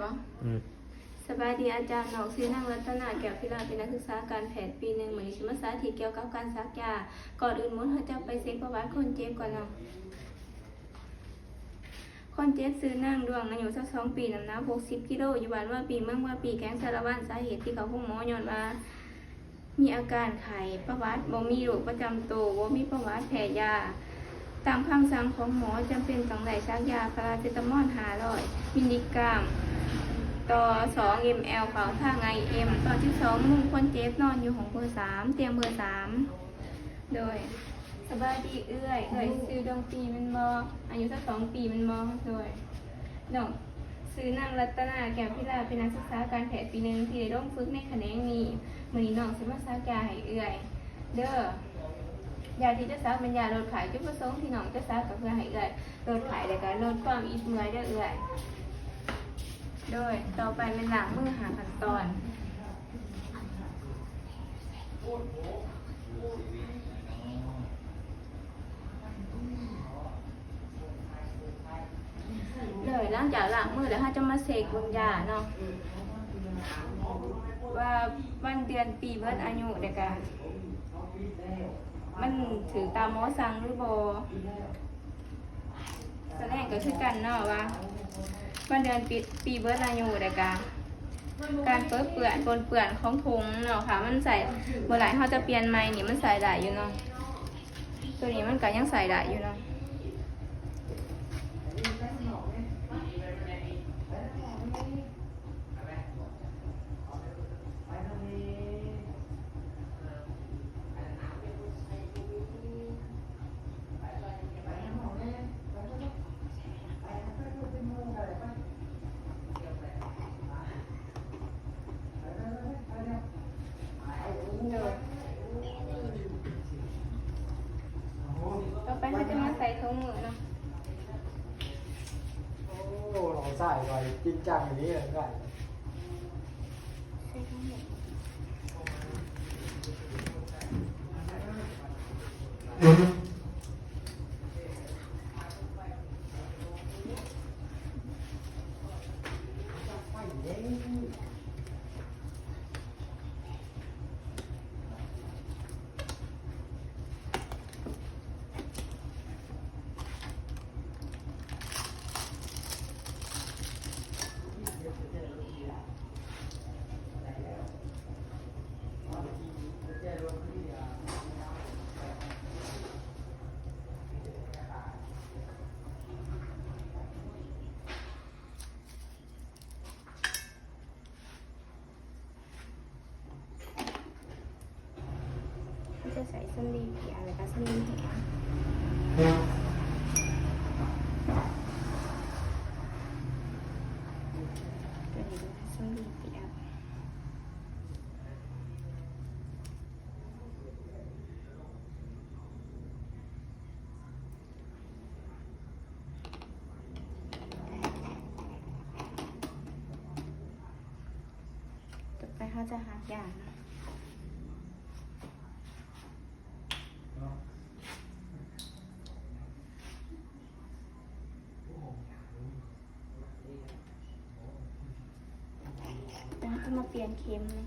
ອືມ ສະບາຍດີອາຈານ, ນ້ອງຊື່ນາງລັດຕະນາ ແກ້ວພິລາດ ເປັນນັກສຶກສາການແພດປີໜຶ່ງ. ມື້ນີ້ຊິມາສາທິດກ່ຽວກັບການສັກຢາ. ກ່ອນອື່ນໝົດ ເຮົາຈະໄປເຊັກປະຫວັດຄົນເຈັບກ່ອນເນາະ. ຄົນເຈັບຊື່ນາງດວງ ອາຍຸຊາວສອງປີ ນ້ຳໜັກຫົກສິບກິໂລ ຢູ່ບ້ານວາປີ ເມືອງວາປີ ແຂວງສາລະວັນ. ສາເຫດທີ່ເຂົ້າໂຮງໝໍຍ້ອນວ່າ ມີອາການໄຂ້, ປະຫວັດບໍ່ມີໂລກປະຈຳໂຕ, ບໍ່ມີປະຫວັດແພ້ຢາ. ຕາມຄຳສັ່ງຂອງໝໍ ຈຳເປັນຕ້ອງໄດ້ສັກຢາພາຣາເຊຕາມອນຫ້າຮ້ອຍມິນລີກຣາມຕໍ່ສອງເອັມແອລ ເຂົ້າທາງໄອເອັມ. ຕອນສິບສອງໂມງ ຄົນເຈັບນອນຢູ່ຫ້ອງເບີສາມ ຕຽງເບີສາມ. ໂດຍ ສະບາຍດີເອື້ອຍ, ເອື້ອຍຊື່ດວງປີແມ່ນບໍ່? ອາຍຸຊາວສອງປີແມ່ນບໍ່? ໂດຍ ນ້ອງຊື່ນາງລັດຕະນາ ແກ້ວພິລາດ ເປັນນັກສຶກສາການແພດປີໜຶ່ງ ທີ່ໄດ້ລົງຝຶກໃນຂະແໜງນີ້. ມື້ນີ້ນ້ອງຊິມາສັກຢາໃຫ້ເອື້ອຍເດີ. ຢາທີ່ຈະສັກແມ່ນຢາລົດໄຂ້. ຈຸດປະສົງທີ່ນ້ອງຈະສັກກໍເພື່ອໃຫ້ເອື້ອຍລົດໄຂ້ ແລະ ກໍລົດຄວາມອິດເມື່ອຍເດີເອື້ອຍ. ໂດຍ ຕໍ່ໄປແມ່ນລ້າງມືຫ້າຂັ້ນຕອນ. ໂດຍ ຫຼັງຈາກລ້າງມືແລ້ວ ເຮົາຈະມາເຊັກເບິ່ງຢາເນາະ ວ່າວັນເດືອນປີເບິດອາຍຸ ແລ້ວກະມັນຖືກຕາມໝໍສັ່ງຫຼືບໍ່. ສະແດງກໍຄືກັນເນາະ ວ່າວັນເດືອນປີ ປີເບິດອາຍຸ ແລ້ວກະການເປິເປື້ອນ ປົນເປື້ອນຂອງຖົງເນາະ. ຖ້າມັນໃຊ້ບໍ່ໄດ້ ເຮົາຈະປ່ຽນໃໝ່ນີ້ ມັນໃຊ້ໄດ້ຢູ່ເນາະ. ໂຕນີ້ມັນກໍຍັງໃຊ້ໄດ້ຢູ່ເນາະ. ໂດຍ ຕໍ່ໄປເຮົາຈະມາໃສ່ຖົງມືເນາະ. ໂອ້ ນ້ອງຊາຍຂ້ອຍຈິງຈັງອີ່ຫຼີເລີຍ. ເຮົາຈະໃສ່ສຳລີປ່ຽນ ແລ້ວກໍສຳລີແຫ້ງ. ຕົວນີ້ເປັນສຳລີປ່ຽນ. ຕໍ່ໄປເຮົາຈະຫັກຢາເນາະ. ແລ້ວເຮົາຈະມາປ່ຽນເຂັມເນາະ.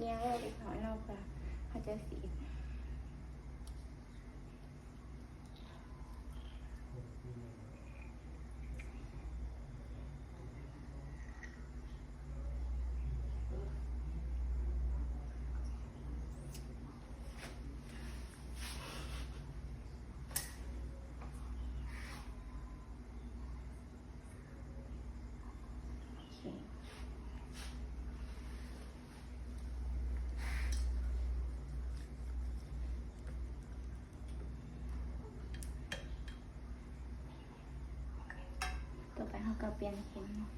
ຍ່າງເລັກນ້ອຍເນາະ ເພື່ອເຮົາຈະສີດ. ໂອເຄ. ກໍປ່ຽນເຂັມເນາະ.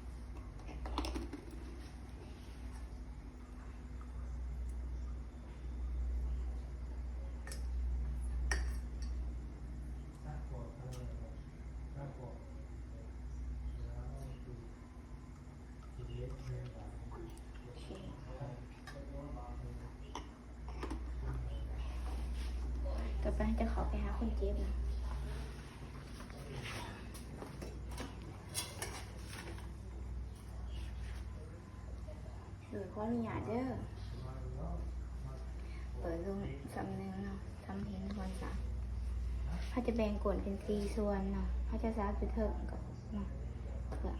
ໂອເຄ ຕໍ່ໄປເຮົາຈະເຂົ້າໄປຫາຄົນເຈັບເນາະ. ໂດຍ ຂໍອະນຸຍາດເດີ ເປີດລົງສ່ຳໜຶ່ງເນາະ ສ່ຳເຫັນກ່ອນຈ້າ. ເຮົາຈະແບ່ງກົ້ນເປັນສີ່ສ່ວນເນາະ ເຮົາຈະສາບຢູ່ເທິງກ່ອນເນາະ ເພື່ອ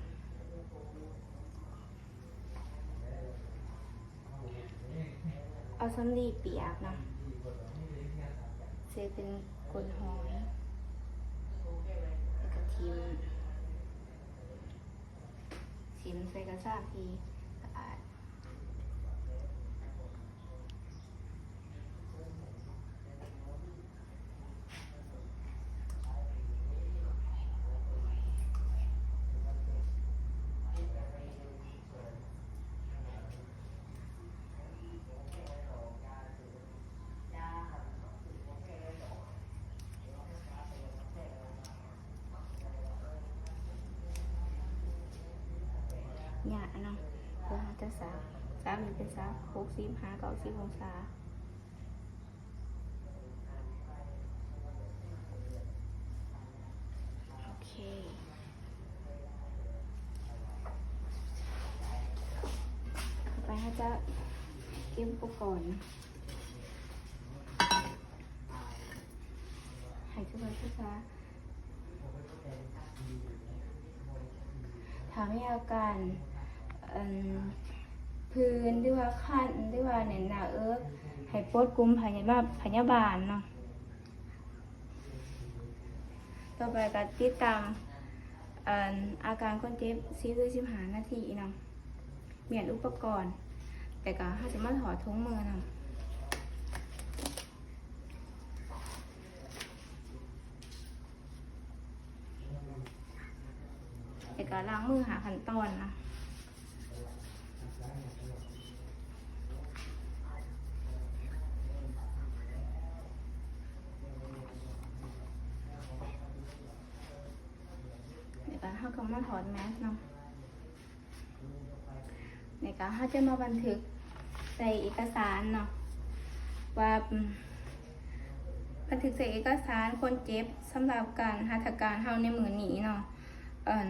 ເອົາສຳລີປຽກເນາະ ໃສ່ເປັນກົ້ນຫອຍ ແລ້ວກໍຖິ້ມ ຖິ້ມໃສ່ກະຊາມທີ່ສະອາດ. ຍາກເນາະ ເພື່ອເຮົາຈະສາບ ສາບນີ້ເປັນສາບຫົກສິບຫາເກົ້າສິບອົງສາ. ໂອເຄ ຕໍ່ໄປເຮົາຈະເກັບອຸປະກອນ ໃຫ້ສະບາຍໆ. ຖ້າມີອາການ ອັນ ຜື່ນ ຫຼືວ່າຄັນ ຫຼືວ່າແໜ້ນໜ້າເອິກ ໃຫ້ປົດກຸ່ມພະຍາບານ ພະຍາບານເນາະ. ຕໍ່ໄປກໍຕິດຕາມ ອັນ ອາການຄົນເຈັບ ສິບ ຫຼື ສິບຫ້ານາທີເນາະ. ມ້ຽນອຸປະກອນ ແລ້ວກໍເຮົາຈະມາຖອດຖົງມືນຳ. ແລ້ວກໍລ້າງມືຫ້າຂັ້ນຕອນນະ. ແລ້ວກໍເຮົາກໍມາຖອດແມັດເນາະ. ນີ້ກໍເຮົາຈະມາບັນທຶກໃສ່ເອກະສານເນາະ ວ່າ ອາ ບັນທຶກໃສ່ເອກະສານຄົນເຈັບສຳລັບການຫັດຖະການເຮົາໃນມື້ນີ້ເນາະ. ອັນ